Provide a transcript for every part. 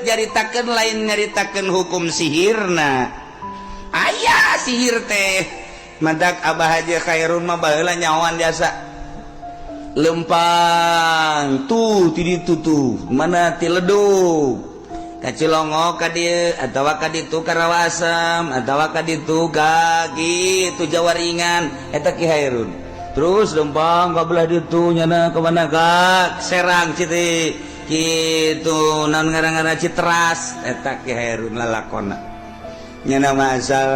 dek nyaritakeun, lain nyaritakeun hukum sihirna. Aya sihir teh, mantak Abah Haji Khairun mah baheula nyawan jasa lempang tuh ti ditu tuh, mana ti Ledug ka Cilongok ka dieu, atawa ka ditu ka Rawa Asem, atawa ka ditu ka kitu Jawaringan. Eta Ki Hairun terus lempang ka belah ditu, nyana ka mana, ka Serang, Citi kitu, naon ngaran-ngaran, Citeras. Eta Ki Hairun lalakona nyana mah asal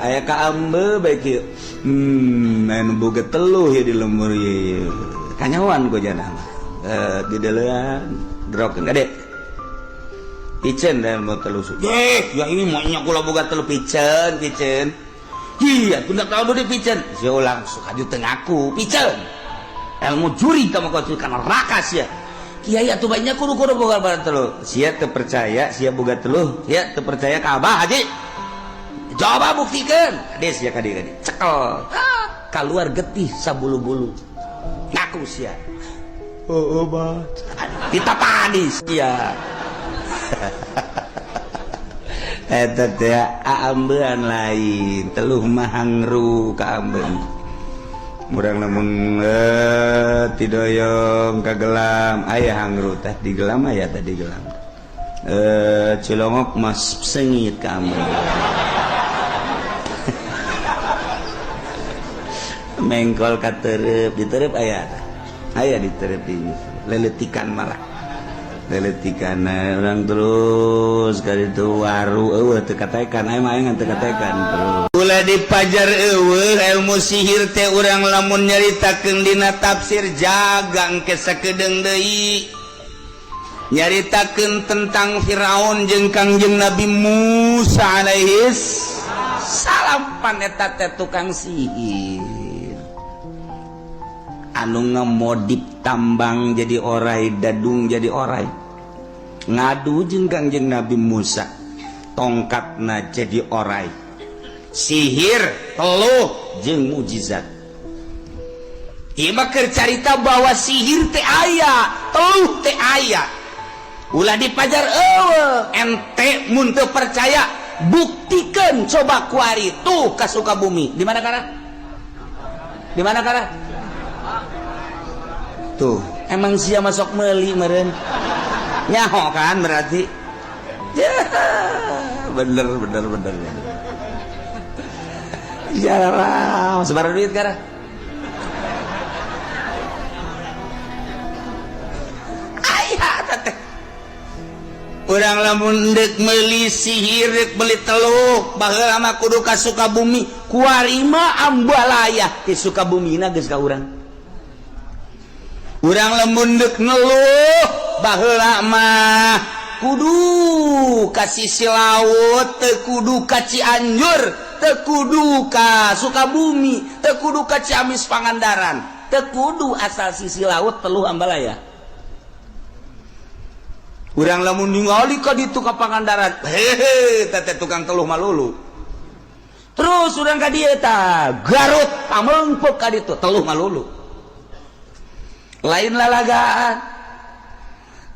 aya ka ambe bae kieu, anu boga teluh ya di lembur ieu kanyawan ku jana mah. Eh, di deulean drokeun gade piceun dan mau teluh. Eh, ya ini maunya kula boga teluh, piceun, piceun. Iya, tuh nggak tahu deh, piceun sia langsung aju teu ngaku. Piceun ilmu juri kamu kau karena rakas ya. Kiai atuh banyak kudu kudu boga barang teluh. Sia teu percaya sia boga teluh, sia teu percaya ka Abah Haji, coba buktikan. Des ya, kadi kadi cekel. Ah, keluar getih sabulu-bulu, ngaku sia. Oh, bah ditapani sia. Eta teh aambean, lain teluh mah, hangru kaambeun. Murang lamun tidoyong kagelam aya hangru teh di gelam, aya teh di gelam. Eh, Cilongok mas sengit kaambeun, mengkol katerep, diterep aya teh, aya diterep di leletikan, malah leletikan orang terus kali itu waru eueuh teu katakan aya mah teu katakan terus. Ulah dipajar, eueuh ilmu sihir teh. Urang lamun nyaritakeun dina tafsir jagang ke sakedeung deui nyaritakeun tentang Firaun jeung Kangjeng Nabi Musa alaihis salam. Pan eta teh tukang sihir anu ngemodip tambang jadi orai, dadung jadi orai, ngadu jeung Kangjeng Nabi Musa, tongkatna jadi orai. Sihir, teluh jeung mujizat. Ieu mah keur carita bahwa sihir teh aya, teluh teh aya. Ulah dipajar, eueuh. Ente mun teu percaya, buktikan coba kuari tuh ka Sukabumi. Di mana kara? Di mana kara? Tuh, emang sia masuk meuli meureun nyaho kan berarti ya. Bener bener bener bener ya lah, sebar duit kara. Aya teh urang lamun deuk meuli sihir, deuk meuli teluh, baheula mah kudu ka Sukabumi. Kuari mah ambalaya di Sukabumina geus ka urang. Urang lamun deuk ngeluh, baheula mah kudu ka sisi laut, teu kudu ka Cianjur, teu kudu ka Sukabumi, teu kudu ka Ciamis, Pangandaran, teu kudu, asal sisi laut teluh ambalaya. Urang lamun ningali ka ditu ka Pangandaran, hehe, teh tukang teluh malulu. Terus urang ka dieu tah, Garut, Pamengpeuk, ka ditu teluh malulu, lain lalagaan.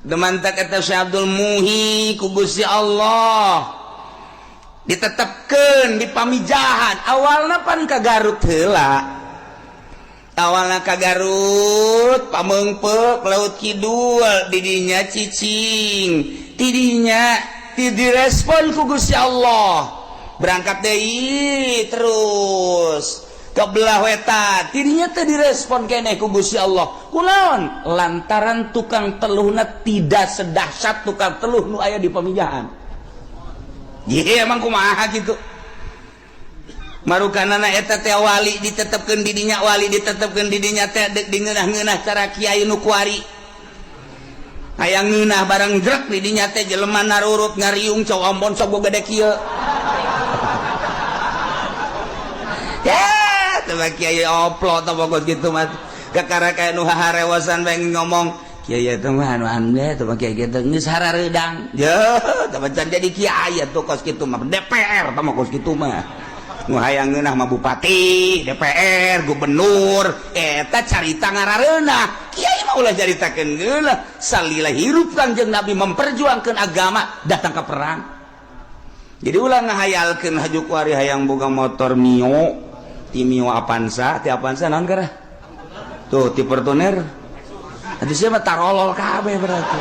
Demantak eta Syekh Abdul Muhi ku Gusti Allah ditetepkeun di Pamijahan. Awalna pan ka Garut heula, awalna ka Garut, Pamengpeuk, Laut Kidul, didinya cicing, tidinya ti direspon ku Gusti Allah, berangkat deui terus ke belah wetan, tidinya teh direspon keneh ku Gusti Allah. Kunaon? Lantaran tukang teluhna tidak sedahsyat tukang teluh nu aya di Pamijahan. Ye, emang kumaha gitu marukanana eta teh wali ditetepkeun di dinya, wali ditetepkeun di dinya teh deuk dingeunah-ngeunah cara kiai nu kuari. Hayang ngeunah barang jrek di dinya teh jelema narurut ngariung, cau ambon sok gede kieu. Ya teh kiai oplo teh pokok gitu mah, kakara kayak nu harewasan bae ngomong kiai teh mah anu aneh teh mah, kiai kitu geus harareudang. Ya teh can jadi kiai atuh kos kitu mah, DPR teh mah kos kitu mah. Nu hayang ngeunah mah bupati, DPR, gubernur, eta carita ngarareunah. Kiai mah ulah caritakeun geula. Salila hirup Kangjeng Nabi memperjuangkan agama, datang ke perang. Jadi ulah ngahayalkeun haju kuari hayang boga motor Mio, ti Mio Avanza, ti Avanza naon kara? Tuh, ti Fortuner. Atuh sia mah tarolol kabeh berarti.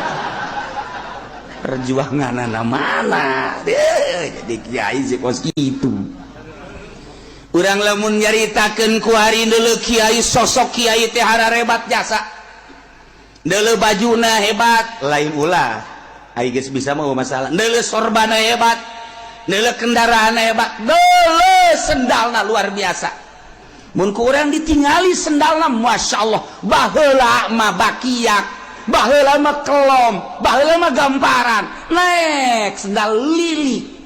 Perjuangan mana? Jadi kiai sih kos kitu. Urang lamun nyaritakeun kuari deuleu kiai, sosok kiai teh hararebat jasa. Deuleu bajuna hebat, lain ulah. Ai geus bisa mah masalah. Deuleu sorbana hebat, deuleu kendaraan hebat, deuleu sendalna luar biasa. Mun ku urang ditingali sendalna, Masya Allah, baheula mah bakiak, baheula mah kelom, baheula mah gamparan, naik sendal lili.